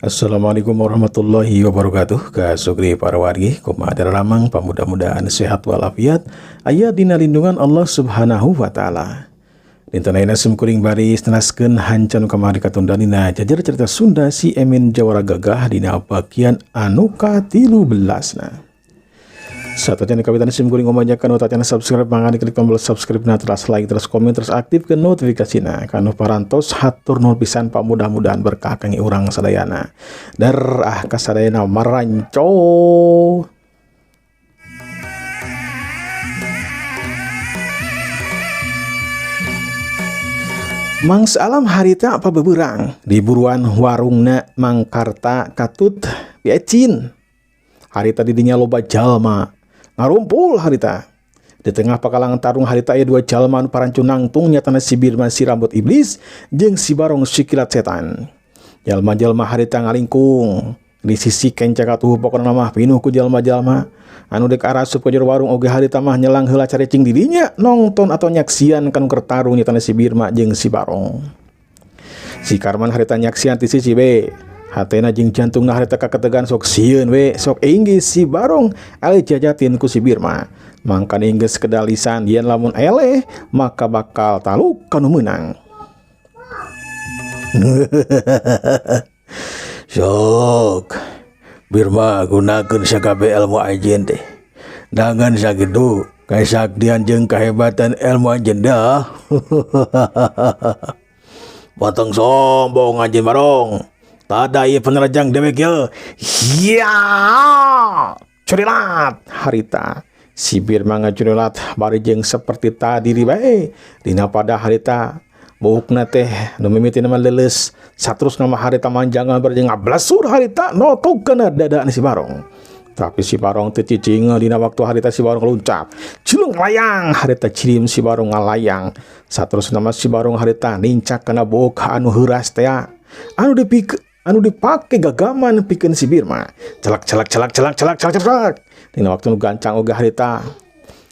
Assalamualaikum warahmatullahi wabarakatuh. Ka sugri para wargi, kumaha daramang? Mudah-mudahan sehat walafiat, aya dina lindungan Allah Subhanahu wa Ta'ala. Dinten ayeuna sim kuring baris neraskeun hanca nu kamari katunda dina jajar cerita Sunda Si Emin Jawara Gagah dina bagian anu ka-13 na. Sateuacan kawitan sim kuring ngomajakan nu subscribe, mangga klik tombol subscribe na, terus like, terus komen, terus aktifkan notifikasi na. Kanu parantos hatur nuhun pisan, Pak, mudah-mudahan berkah kangge urang sadayana. Dar ah kasadayana maranco. Mangsa alam harita apa beberang di buruan warungna Mangkarta katut piecin. Harita didinya loba jalma ngarumpul. Harita di tengah pakalangan tarung harita aya dua jalma anu parancu nangtung, nyatana si Birma si rambut iblis jeung si Barong si kilat setan. Jalma-jalma harita ngalingkung di sisi kenca katuhu, pokona mah pinuh ku jalma-jalma. Anu dek arasup ke jero warung oge harita mah nyelang heula caricing didinya nongton atau nyaksian kanu keur tarung, nyatana si Birma jeung si Barong. Si Karman harita nyaksian ti sisi we, hatena jeung jantungna harita kaketegan, sok sieun we, sok inggis si Barong eleh jajatin ku si Birma. Mangkana inggis kedalisan yen lamun eleh maka bakal taluk kanu meunang. Sok Birma, gunakeun sakabeh ilmu anjeun teh. Dangan sakitu kasaktian jeung kahebatan ilmu anjeun dah. Potong sombong anjeun, Barong. Tada ieu penerjang dewek ye. Ya! Curilat harita. Si Birma ngacurilat bari jeung seperti tadi di bae. Dina pada harita buukna teh nu mimitina mah leuleus, saterusna mah harita manjangan bari jeung ngablasur harita notog kana dada si Barong. Tapi si Barong teu cicing. Dina waktu harita si Barong luncat. Cilung layang harita, cirim si Barong ngalayang. Saterusna mah si Barong harita nincak kana buuk anu heuras teh anu dipik anu dipake gagaman pikeun si Birma. Celak celak celak celak celak celak celak. Dina waktu nu gancang oge harita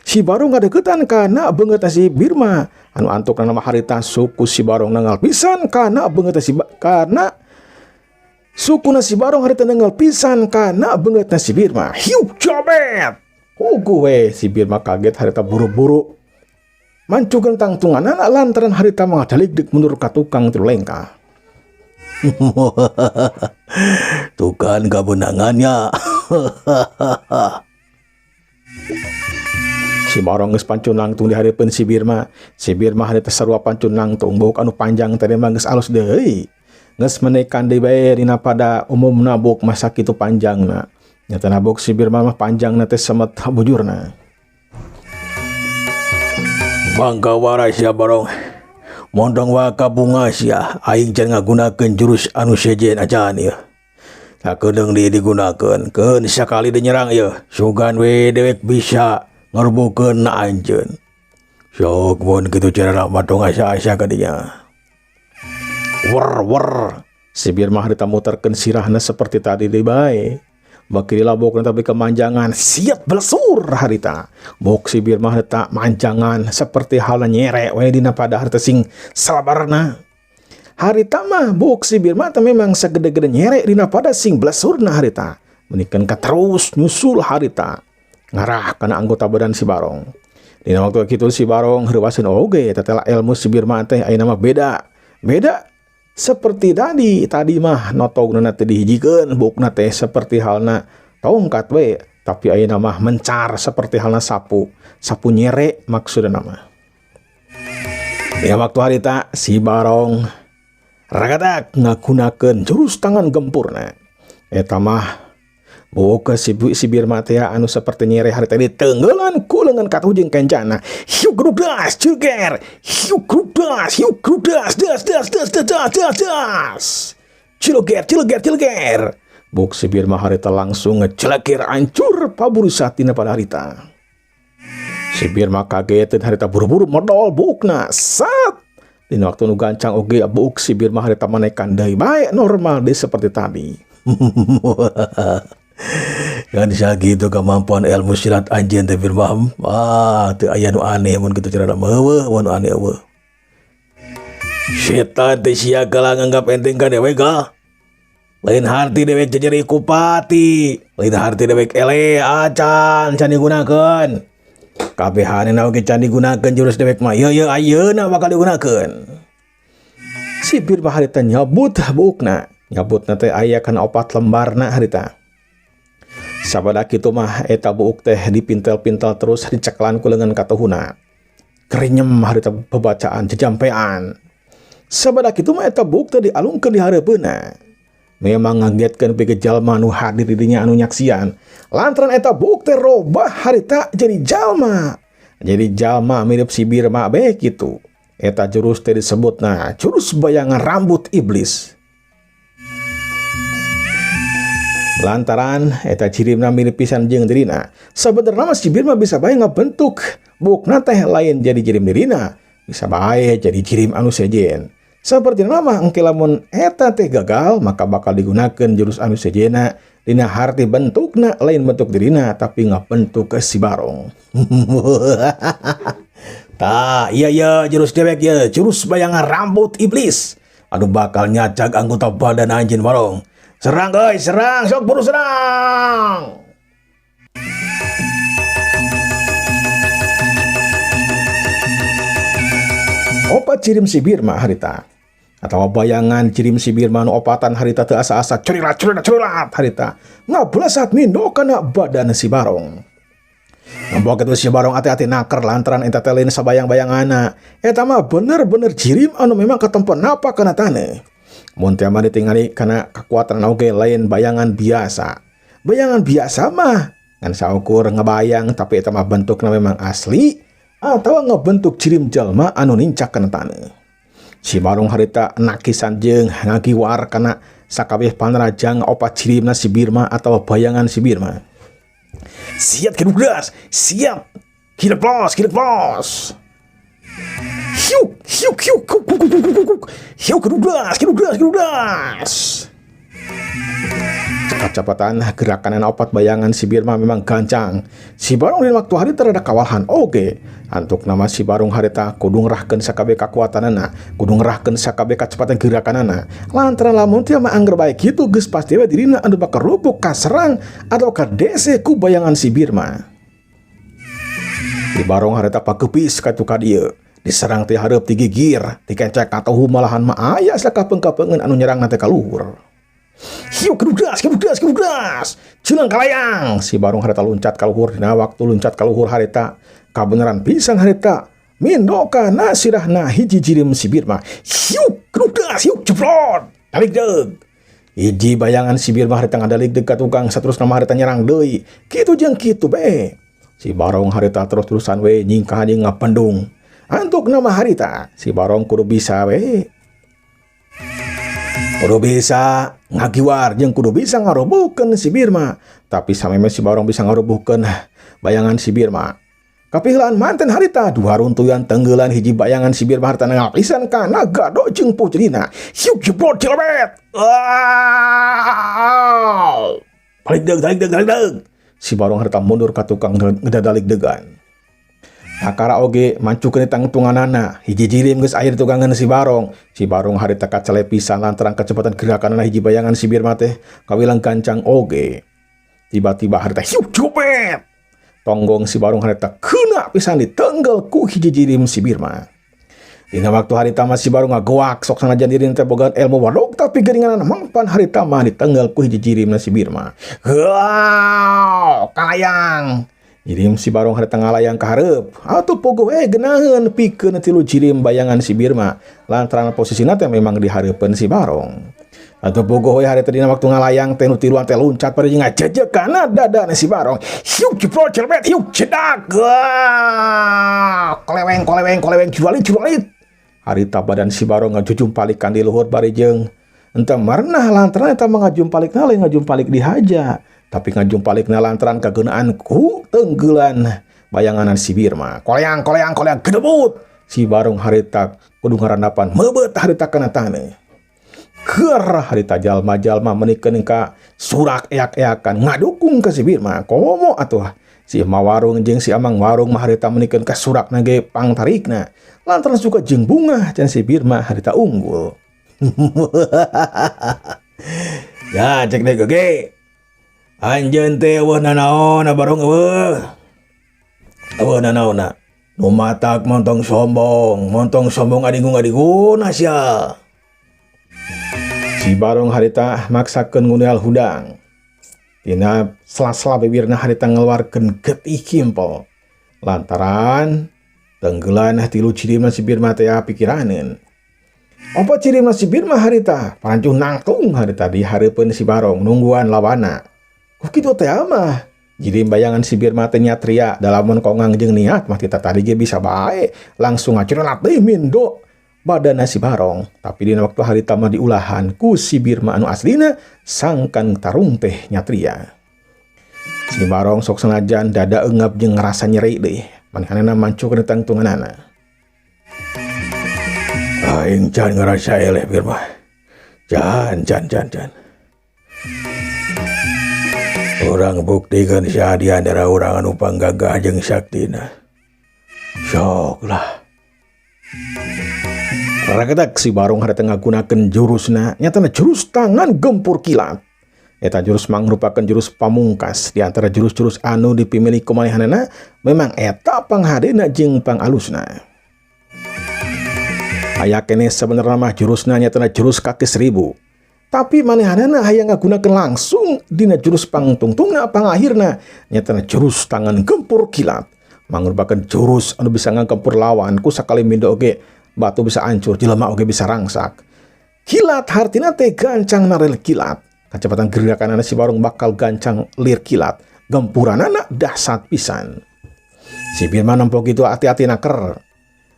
si Barong ngadeukeutan kana beungeut si Birma. Anu antukna mah harita suku si Barong nanggal pisan kana beungeut si kana sukuna si Barong harita nanggal pisan kana beungeut si Birma. Hiup jabet. Hugu we si Birma kaget harita, buru-buru mancukeun tangtunganana lantaran harita mah dalik mundur ka tukang tilu lengkah. Tuh kan kebenangannya. Si Barong geus pancun nangtung di hareupeun si Birma. Si Birma harita sarua pancun nangtung, buuk anu panjang tadi mah geus alus deui. Geus menekan deui bae, dina pada umumna buuk mah sakitu panjangna. Nyatana buuk si Birma mah panjangna teh semet bujurna. Bangka waras ya, Barong. Mondong waka bunga sia, aing can ngagunakeun jurus anu sejen acan ieu. Sakedeung di digunakeun, keun sakali deui nyerang ieu. Sugan we dewek bisa ngarbukeun na anjeun. Sok mun kitu cara mah tong asa-asa ka dinya. Wer wer. Si Birma harita muterkeun sirahna seperti tadi deui bae. Baki dilabok tapi kemanjangan siap belesur harita. Bok si Birma harita manjangan seperti halnya nyerek we dina pada harita sing salabarna. Harita mah bok si Birma teh memang sagede-gede nyerek dina pada sing belesurna harita. Menikan ka terus nyusul harita. Ngarah kana anggota badan si Barong. Dina waktu kitu si Barong heuwaseun oge tetela ilmu si Birma teh ayeuna mah beda. Beda seperti tadi. Tadi mah notogna teh dihijikeun buukna teh seperti halna tongkat we, tapi ayeuna mah mencar seperti halna sapu sapu nyere maksudna mah ya. Waktu harita si Barong ragatak ngagunakeun jurus tangan gempurna. Eta mah buuk si Birma teh anu seperti nyere harita ditenggelan ku leungeun katuhu jeung kencana. Hiu grudas ceger, hiu grudas, hiu grudas, das das das das das das das, cileger cileger cileger. Buuk si Birma harita langsung ngeceleger hancur paburisatina. Pada harita si Birma kaget harita, buru-buru modol buukna sat. Dina waktu nu gancang oge buuk si Birma harita manekan deui bae, normal deui seperti tadi. Kan sakitu kemampuan ilmu silat anjeun teh, Birma. Ah, teu aya nu aneh mun kitu cara mah, eueuh mun aneh eueuh. Setan teh sia kalah nganggap enteng ka dewek ah. Lain harti dewek jejeri kupati, lain harti dewek ele acan can digunakeun. Kabehanana oge can digunakeun jurus dewek mah. Ieu ieu ayeuna bakal digunakeun. Si Birma harita nyabut buukna. Nyabutna teh aya kana opat lembarna harita. Sabada kitu mah eta buuk teh dipintel-pintel terus diceklan ku leungeun katuhuna. Kerinyem harita pebacaan jejampean. Sabada kitu mah eta buuk teh dialungkeun di hareupeunna. Memang ngagetkeun pikeun jalma anu hadir di dinya anu nyaksian. Lantaran eta buuk teh robah harita jadi jalma. Jadi jalma mirip si Birma bae kitu. Eta jurus teh disebutna jurus bayangan rambut iblis. Lantaran eta cirimna mirip pisan jeung dirina. Sabenerna mah si Birma bisa bae ngabentuk buukna teh lain jadi jirim dirina, bisa bae jadi jirim anu sejen. Sapertina mah engke lamun eta teh gagal maka bakal digunakeun jurus anu sejena dina harti bentukna lain bentuk dirina tapi ngabentuk ke si Barong. Tah, iya iya jurus dewek ya, jurus bayangan rambut iblis. Aduh bakal nyacag anggota badan anjeun Barong. Serang euy, serang, sok buru serang. Opat jirim si Birma harita. Atau bayangan jirim si Birma nu opatan harita teu asa-asa curilat curilat curilat harita. Ngabelesat mindo kana badan si Barong. Nembok itu si Barong ati-ati naker lantaran eta teh lain sabayang-bayangana. Eta mah bener-bener jirim anu memang katempo napa kana taneuh. Mun teh mah ditingali kana kekuatan oge lain bayangan biasa. Bayangan biasa mah ngan saukur ngebayang tapi eta mah bentukna memang asli atau ngebentuk jirim jalma anu nincak kana taneuh. Si Barong harita nakisan jeung ngagiwar kana sakabeh panrajang opat jirimna si Birma atau bayangan si Birma. Siap ke-12, siap. Kileplos, kileplos. Hiuk, hiuk, hiuk, kuk, kuk, kuk, kuk, kuk. Hiuk ke-12, ke-12, ke-12. Cepat-cepatan gerakan opat bayangan si Birma memang gancang. Si Barong di waktu hari terada kawalhan oge. Antuk nama si Barong harita kudu ngerahkeun sakabeh kakuatanana, kudu ngerahkeun sakabeh kacepatan gerakanana. Lantaran lamun teu mah angger bae kitu geus pasti we dirina anu bakal rupuk kaserang atau kadese ku bayangan si Birma. Si Barong harita pakepis katu ka dieu. Diserang ti hareup digigir, dikencek katuhu malahan mah aya sakapeung-kapeungeun anu nyerang teh ka luhur. Hiu kedudas, kedudas, kedudas. Jelang kalayang. Si Barong harita loncat ka luhur. Dina waktu loncat ka luhur harita kabeneran pisan harita mindo kana sirahna hiji jirim si Birma. Hiu kedudas, hiu jeblot. Dalik deug. Hiji bayangan si Birma harita ngadalik deuk ka tukang saterusna mah harita nyerang deui. Kitu jeung kitu bae. Si Barong harita terus-terusan we nyingkah jeung ngapendung. Antuk nama harita si Barong kudu bisa we. Kudu bisa ngagiwar jeung kudu bisa ngarobohkeun si Birma. Tapi sameme si Barong bisa ngarobohkeun bayangan si Birma. Kapihelaan manten harita dua runtuyan tenggelan hiji bayangan si Birma harita ngapisan kana gado jeung putrina. Hiuk jeblot jelebet. Wow. Balik deug, balik deug, balik deug. Si Barong harita mundur ka tukang ngedadalik degan. Akara oge mancukeun tangtunganana, hiji jirim geus aya di tukangan si Barong. Si Barong harita kacale pisan lantaran kecepatan gerakanana hiji bayangan si Birma teh kawilang gancang oge. Tiba-tiba harita hiuk cupet. Tonggong si Barong harita kena pisan ditenggel ku hiji jirim si Birma. Dina waktu harita mah si Barong ngagoak sok sanajan diri teh boga ilmu wadok tapi geuninganana mangpan harita mah ditenggel ku hiji jirimna si Birma. Heuh, kalayang. Jirim si Barong harita ngalayang ka hareup. Atuh pogo we geunaheun pikeun tilu jirim bayangan si Birma. Lantaran posisina teh memang di hareupeun si Barong. Atuh pogo we harita dina waktu ngalayang teh nu tiluan teh loncat pada jeung ngajejek kana dadana si Barong. Hiuk jebrot jelebet, hiuk cedak. Koleweng koleweng koleweng jualit jualit. Harita badan si Barong ngajujumpalikan di luhur bari jeung entah marnah lantaran eta mah ngajumpalikna lain ngajumpalik dihaja. Tapi ngajumpalikna lantaran kageunaan ku tenggelan bayanganan si Birma. Koleang koleang koleang gedebut. Si Barong harita kudu ngarandapan meubet harita kana taneuh. Keur harita jalma-jalma menikeun ka surak eak-eakan ngadukung ka si Birma. Komo atuh si Ima warung jeung si Amang warung mah harita menikeun ka surakna ge pangtarikna. Lantaran suka jeung bungah can si Birma harita unggul. Ya cek deui ge. Anjeun teh euweuh nanaon Barong euweuh. Euweuh nanaonna. Nu matak montong sombong adingung-adinguna sia. Si Barong harita maksakeun ngundeal hudang. Dina sela-sela bibirna harita ngeluarkeun getih kimpel. Lantaran tenggelan tilu cirimna si Birma teh pikiraneun. Apa cirimna si Birma harita? Parancuh nangtung harita di hareupeun si Barong nungguan lawana. Ku kitu teh mah. Jadi bayangan si Birma teh nyatria dalamun kongang jeung niat mah kita tadi ge bisa bae langsung ngacurelat deui mindo badanna si Barong. Tapi dina waktu harita mah diulahan ku si Birma anu aslina sangkan tarung teh nyatria. Si Barong sok senajan dada eungap jeung ngerasa nyeri deui. Manehanna mancuk kana tangtunganana. Aing can ngerasa eleh Birma. Can can can can. Urang buktikan saha di antara urang anu panggagah jeung saktina. Sok lah. Raketak si Barong harita ngagunakeun jurusna nyatana jurus tangan gempur kilat. Eta jurus mangrupakeun jurus pamungkas di antara jurus-jurus anu dipimilih ku manehanana memang eta panghadena jeung pangalusna. Aya keneh sebenarna mah jurusna nyatana jurus kaki 1000. Tapi manehanana hayang ngagunakeun langsung dina jurus pangtungtungna pangahirna nyatana jurus tangan gempur kilat. Mangrupakeun jurus anu bisa ngagempur lawan ku sakali mindo oge batu bisa hancur, jelema oge bisa rangsak. Kilat hartina teh gancang narel kilat. Kecepatan gerakanana si Barong bakal gancang lir kilat. Gempuranana dahsyat pisan. Si Birma nempo kitu hati-hati naker.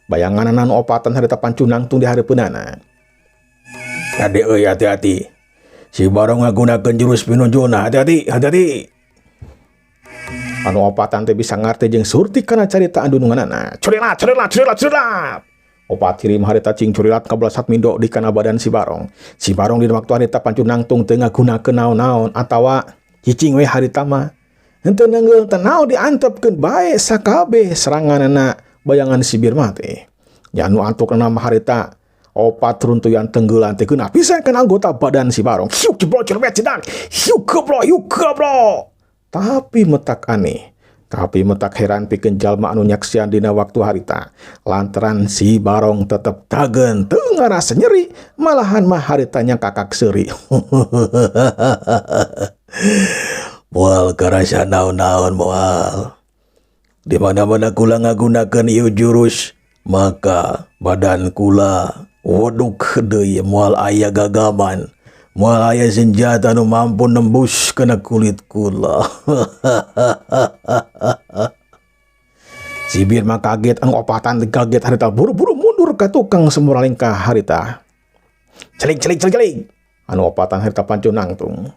Bayanganana nu opatan harita pancu nangtung di hareupeunana. Ade euy hati-hati. Si Barong ngagunakeun jurus pinunjulna. Hati-hati, hati-hati. Anu opatan teh bisa ngarti jeung surti kana carita andununganana. Curilat, curilat, curilat, curilat. Opat kirim harita cing curilat kabelasat mindo di kana badan si Barong. Si Barong dina waktu harita pancu nangtung teu ngagunakeun naon-naon atawa cicing we harita mah. Henteu neunggeul teh naon diantepkeun bae sakabeh seranganana bayangan si Birma teh. Nya anu antukna mah harita opat runtuyan tenggelan teh geunah pisan kana anggota badan si Barong. Hiuk jeblok jerbet cedak. Hiuk geblok, hiuk geblok. Tapi metak aneh. Tapi metak heran pikeun jalma anu nyaksian dina waktu harita. Lantaran si Barong tetep dagen teu ngarasa nyeri, malahan mah harita nya kakak seuri. Moal karasa naon-naon moal. Di mana-mana kula ngagunakeun ieu jurus, maka badan kula weduk deui moal aya gagaman. Moal aya senjata nu mampu nembus kana kulit kula. Si Birma kaget, anu opatan kaget harita buru-buru mundur ka tukang semuralingkah harita. Celing celing celing celing. Anu opatan harita pancu nangtung.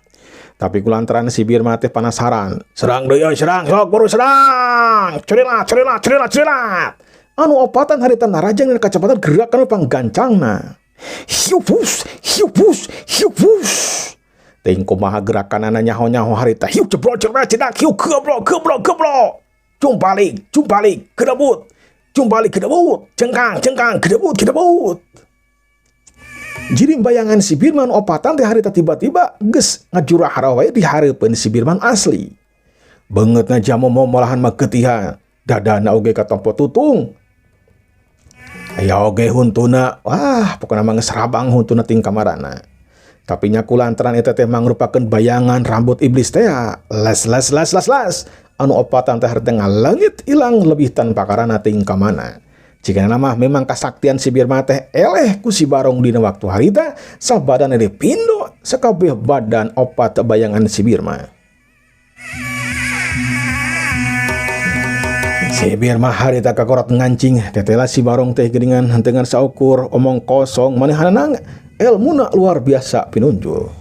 Tapi kulantaran si Birma teh penasaran. Serang deui euy, serang, sok buru serang. Curilat, curilat, curilat, curilat. Anu opatan harita narajang dina kacepatan gerakan panggancangna. Hiupus, hiupus, hiupus. Teuing kumaha gerakanana nyaho-nyaho harita. Hiup jeblok jeblok cedak, hiup geblok geblok geblok. Jumpalik, jumpalik, kedebut. Jumpalik kedebut, cengkang, cengkang, kedebut, kedebut. Jadi bayangan si Birman opatan teh harita tiba-tiba geus ngajurah wae di hareupeun si Birman asli. Beungeutna jamu malahan mah getihan, dadana oge katompo tutung. Aya oge huntuna, wah pokona mah geus rabang huntuna ting kamarana. Tapi nya kulantaran eta teh mangrupakeun bayangan rambut iblis teh, les les les les les. Anu opatan teh harita ngalengit ilang lebih tanpa karana ting kamana. Jika mah memang kasaktian si Birma teh eleh ku si Barong dina waktu harita, sabadana dipindo sakabeh badan opat bayangan si Birma. Si Birma harita kakorot ngancing, tetela si Barong teh geuningan hentengan saukur omong kosong manehanana elmuna luar biasa pinunjul.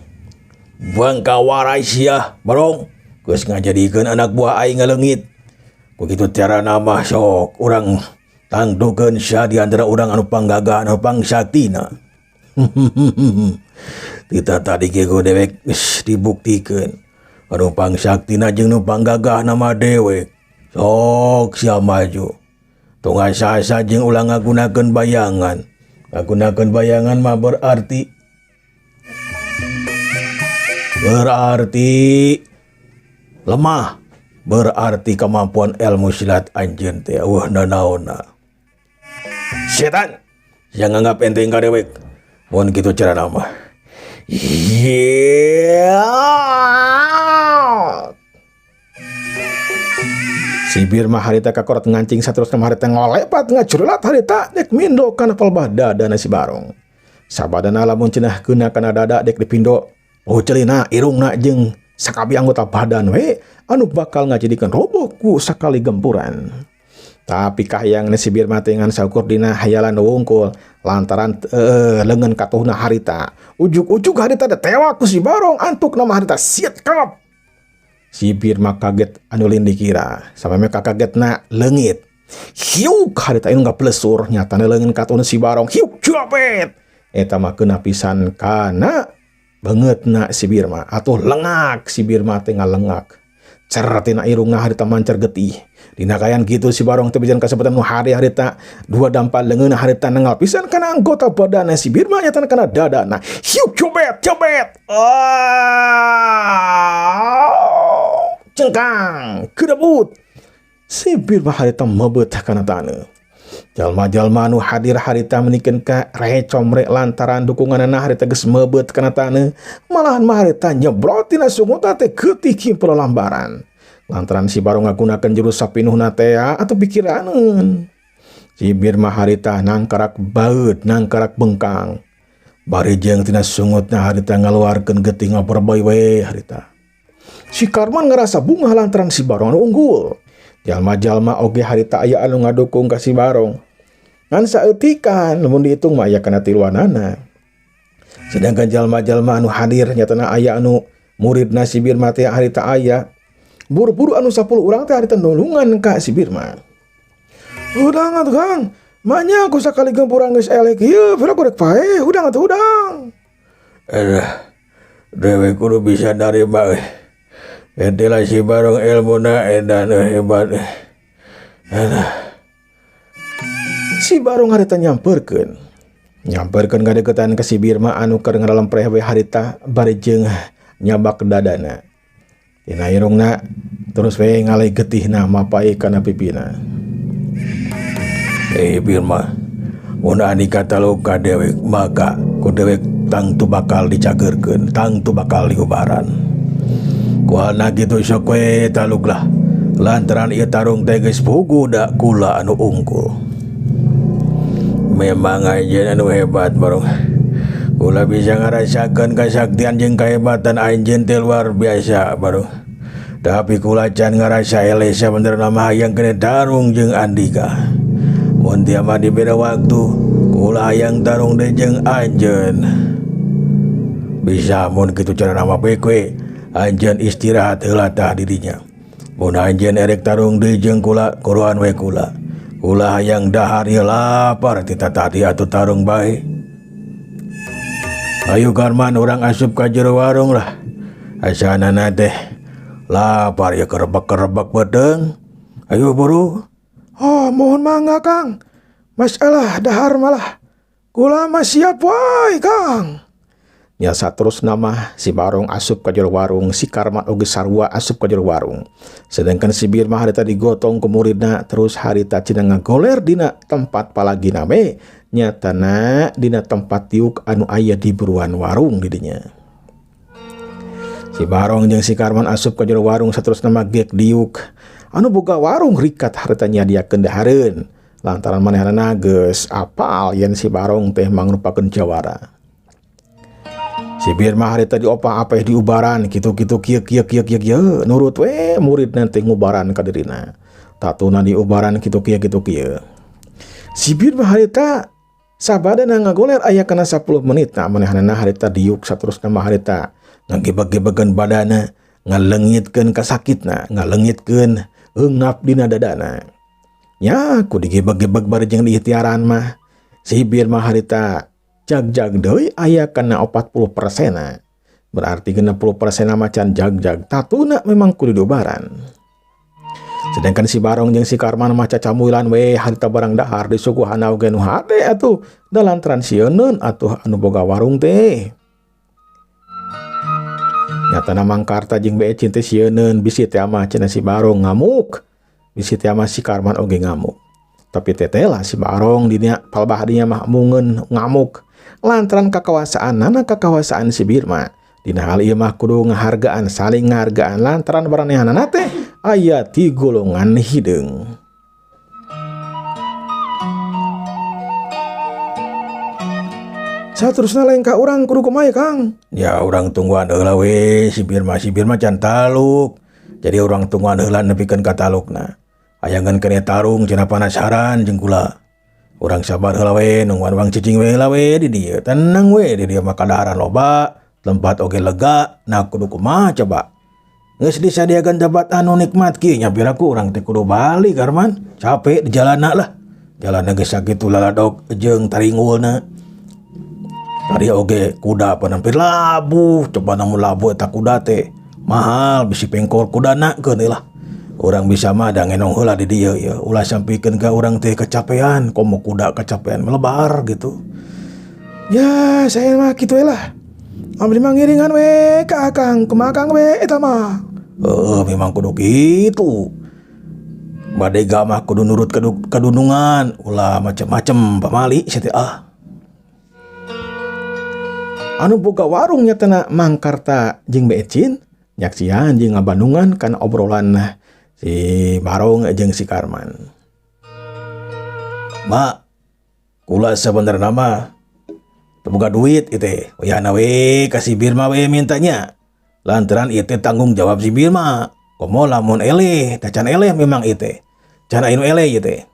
Bangka warai sia, Barong, geus ngajadikeun anak buah aing ngaleungit. Ku kitu carana mah sok urang tangdukeun sia di antara urang anu panggagah anu pangsaktina. Kita tadi ge dewek geus dibuktikeun anu pangsaktina jeung nu panggagah nama dewek. Sok sia maju. Tong asa-asa jeung ulah ngagunakeun bayangan. Ngagunakeun bayangan mah berarti Berarti lemah, berarti kemampuan ilmu silat anjeun teh euweuh nanaonna. Setan, yang nganggap enteng ka dewek. Mun kitu carana mah. Yeah. Si Birma harita kakorot ngancing saterusna mah harita ngolepat ngacurelat harita dek mindo kana palbah dadana si Barong. Sabadana lamun cenah keuna kana dada dek dipindo, oh celina irungna jeung sakabeh anggota badan we anu bakal ngajadikeun roboh ku sakali gempuran. Tapi kahayang si Birma teh ngan saukur dina hayalan wungkul lantaran leungeun katuhna harita. Ujug-ujug harita teh tewak ku si Barong antuk nama harita siet kap. Si Birma kaget anu lain dikira sampai mereka kagetna leungit. Hiuk harita anu ngaplesur nyatana leungeun katuhna si Barong hiuk jabet. Eta mah keuna pisan kana beungeutna si Birma atuh lengak si Birma teh ngalengak. Cer tina irungna harita mancar getih. Dina kayan kitu si Barong teh bijan kasempatan nu hade harita dua dampal leungeunna harita nengal pisan kana anggota badanna si Birma nyatana kana dadana. Hiuk cobet cobet. Ah! Cengkang kedebut. Si Birma harita mebet kana taneuh. Jalma-jalma nu hadir harita menikeun ka recomrek lantaran dukunganana harita geus mebet kana taneuh, malahan mah harita nyebrot tina sunguta teh getih kimpel lambaran. Lantaran si Barong ngagunakeun jurus sapinuhna teh atuh pikiraneun. Si Birma harita nangkarak baeud, nangkarak bengkang. Bari jeung tina sungutna harita ngaluarkeun getih ngaperboi we harita. Si Karman ngerasa bungah lantaran si Barong anu unggul. Jalma-jalma oge harita aya anu ngadukung ka si Barong. Ngan saeutikan lamun dihitung mah aya kana tiluanana. Sedangkan jalma-jalma anu hadir nyatana aya anu muridna si Birma teh harita aya. Buru-buru anu 10 urang teh harita nulungan ka si Birma. Hudang atuh Kang, manya aku sakali gempuran geus eleh kieu, pira gorek paeh, hudang atuh hudang. Dewek kudu bisa narima euy. Ente lah si Barong ilmuna edan hebat. Si Barong harita nyamperkeun. Nyamperkeun ngadeukeutan ka si Birma anu keur ngaralempreh we harita bari jeung nyabak dadana. Tina irungna terus we ngalai getihna mapai kana pipina. Birma, mun andika taluka dewek maka ku dewek tangtu bakal dicageurkeun, tangtu bakal diubaran. Kuana kitu sok we taluklah lantaran ieu tarung teh geus puguh da kula anu unggul. Memang anjeun anu hebat Barong. Kula bisa ngarasakeun kasaktian jeung kahebatan anjeun teh luar biasa Barong. Tapi kula can ngarasa eleh sabenerna mah hayang kene tarung jeung andika. Mun tia mah dibere waktu kula hayang tarung deui jeung anjeun. Bisa mun kitu carana mah bae we. Anjeun istirahat heula tah dirinya. Mun anjeun erek tarung deui jeung kula, kuruan we kula. Kula hayang dahar ieu lapar ti tadi atuh tarung bae. Ayo Karman urang asup ka jero warung lah. Asanana teh lapar ieu kerebek-kerebek beuteung. Ayo buru. Oh, mohon mangga Kang. Masalah dahar malah. Kula mah siap wae Kang. Nya saterusna mah si Barong asup ka jero warung, si Karman oge sarua asup ka jero warung. Sedangkan si Birma harita digotong ku muridna terus harita cenah ngagoler dina tempat palagina we nyatana dina tempat tiuk anu aya di buruan warung di dinya. Si Barong jeung si Karman asup ka jero warung saterusna mah gek diuk. Anu boga warung rikat harita nyadiakeun dahareun lantaran manehna geus apal yen si Barong teh mangrupakeun jawara. Si Birma harita diopah-apeh diubaran kitu-kitu kieu kieu kieu kieu kieu nurut we murid nanti ngubaran ka dirina. Tatuna diubaran kitu kieu kitu kieu. Si Birma harita sabadana ngagoler aya kana 10 menit nah manehanana harita diuk saterusna mah harita ngagebeg-gebegeun badana, ngalengitkeun kasakitna, ngalengitkeun eungap dina dadana. Nya ku digebeg-gebeg bari jeung diikhtiaran mah si Birma harita jag-jag deui aya kana 40%. Berarti 60% macan jag-jag tatuna memang kudu diubaran. Sedangkan si Barong jeung si Karman mah cacamuilan we harita barang dahar disuguhan oge nu hade atuh da lantaran sieun atuh anu boga warung teh. Nyatana Mangkarta jeung Beecin teh sieuneun bisi teh mah cenah si Barong ngamuk. Bisi teh mah si Karman oge ngamuk. Tapi teteh lah si Barong dinya palbah dinya mah mungeun ngamuk. Lantaran kakawasaanana kakawasaan si Birma. Dina hal ieu mah kudu ngahargaan, saling ngahargaan lantaran baranehanana teh aya ti golongan hideung. Saterusna lengkah urang kudu kumaha, Kang? Ya urang tungguan heula we si Birma, si Birma can taluk. Jadi urang tungguan heula nepikeun ka talukna. Ayangan keneh tarung cenah panasaran jeung kula. Urang sabar heula we nungguan urang cicing we heula we di dieu. Tenang we di dieu mah kadaharan loba, tempat oge lega, nah kudu kumaha coba. Geus disadiakeun tempat anu nikmat kieu nya piraku urang teh kudu balik, Arman. Capek di jalanna lah. Jalanna geus sakitu laladok jeung taringulna. Tadi oge kuda pan hampir labuh, coba namun labuh eta kuda teh mahal bisi pengkor kudana keun lah. Urang bisa mah da ngenong heula di dieu ya, ulah sampikeun ka urang teh kecapean, komo kuda kecapean melebar gitu. Ya, saya mah kitu we lah. Abdi mah ngiringan we ka Akang, kumaha Akang we eta mah. Heeh, memang kudu kitu. Badega mah kudu nurut kadunungan, ulah macem-macem pamali sia teh ah. Anu boga warung nyatana Mangkarta jeung Beecin nyaksian jeung ngabandungan kana obrolan si Barong jeung si Karman. Mak, kula sebenarnya mah teu boga duit ieu teh. Wayahna we ka si Birma we mintanya. Lantaran ieu teh tanggung jawab si Birma. Komo lamun eleh, tah can eleh memang ieu teh. Can aya nu eleh ieu teh.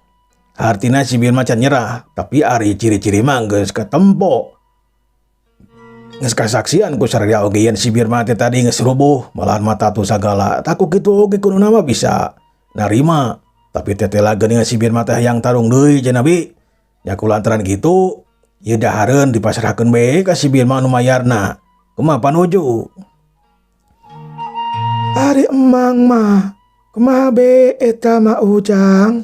Hartina si Birma can nyerah, tapi ari ciri-ciri mah geus katempo. Geus kasaksian ku sararea oge yen si Birma teh tadi geus rubuh, malahan mah tatu sagala. Tah ku kitu oge kuduna mah bisa narima. Tapi teteh geuningan si Birma teh hayang tarung deui cenah bi. Nya ku lantaran kitu, ieu dahareun dipasrahkeun bae ka si Birma anu mayarna. Kumaha panuju? Ari emang mah, kumaha be eta mah Ujang?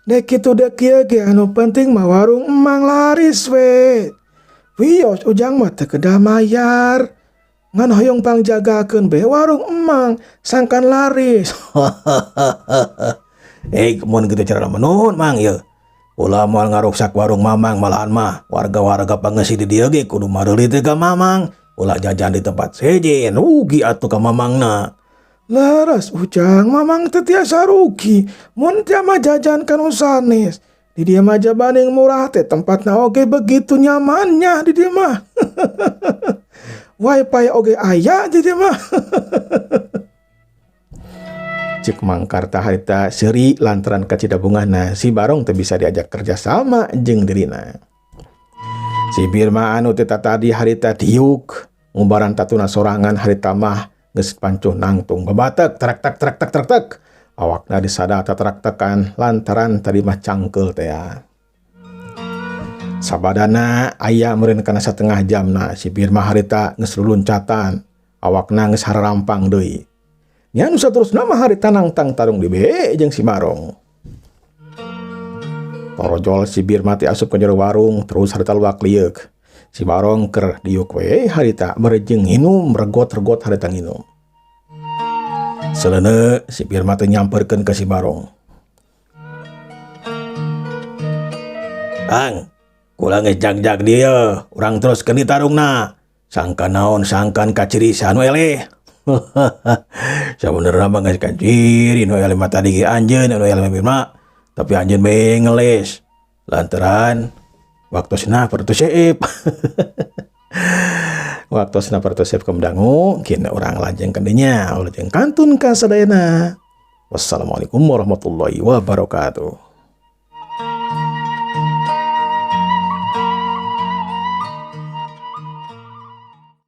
Dek kitu dek kieu ge anu penting mah warung emang laris we. Wios Ujang mah teu kedah mayar. Ngan hoyong pangjagakeun be warung emang sangkan laris. Eh, mun kitu cara mah nuhun mang ieu. Ulah moal ngaruksak warung mamang malahan mah warga-warga pangeusi di dieu ge kudu mareuli teh ka mamang. Ulah jajan di tempat sejen rugi atuh ka mamangna. Leres Ujang, mamang teu tiasa rugi mun teu mah jajan ka nu sanes. Di dieu mah jabaning murah teh tempatna oge begitu nyamannya di dieu mah. Wifi oge aya di dieu mah. Cik Mangkarta harita seuri lantaran kacida bungahna si Barong teu bisa diajak kerjasama jeung dirina. Si Birma anu teh tadi harita diuk ngumbaran tatuna sorangan harita mah geus pancuh nangtung babatek trak tak trak tak trak tak. Awakna disada tatraktekan lantaran tadi mah cangkeul teh ya. Sabadana aya meureun kana satengah jamna si Birma harita geus luluncatan, awakna geus hararampang deui. Nya nu saterusna mah harita nangtang tarung dibe jeung si Barong. Torojol si Birma teh asup ka jero warung terus harita luak lieuk. Si Barong keur diuk we harita bari jeung nginum regot-regot harita nginum. Seleune si Birma teh nyamperkeun ka si Barong. Kang, kula geus jag-jag dieu, urang teruskeun di tarungna. Sangkan naon sangkan kaciri anu eleh. Sabenerna mah geus kaciri nu eleh mah tadi ge anjeun anu eleh Birma, tapi anjeun we ngeles. Lantaran waktosna pertu seep. Waktosna pertu seep kemdangu, kini urang lajeng kadinya, lajeng kantun ka sadayana. Wassalamualaikum warahmatullahi wabarakatuh.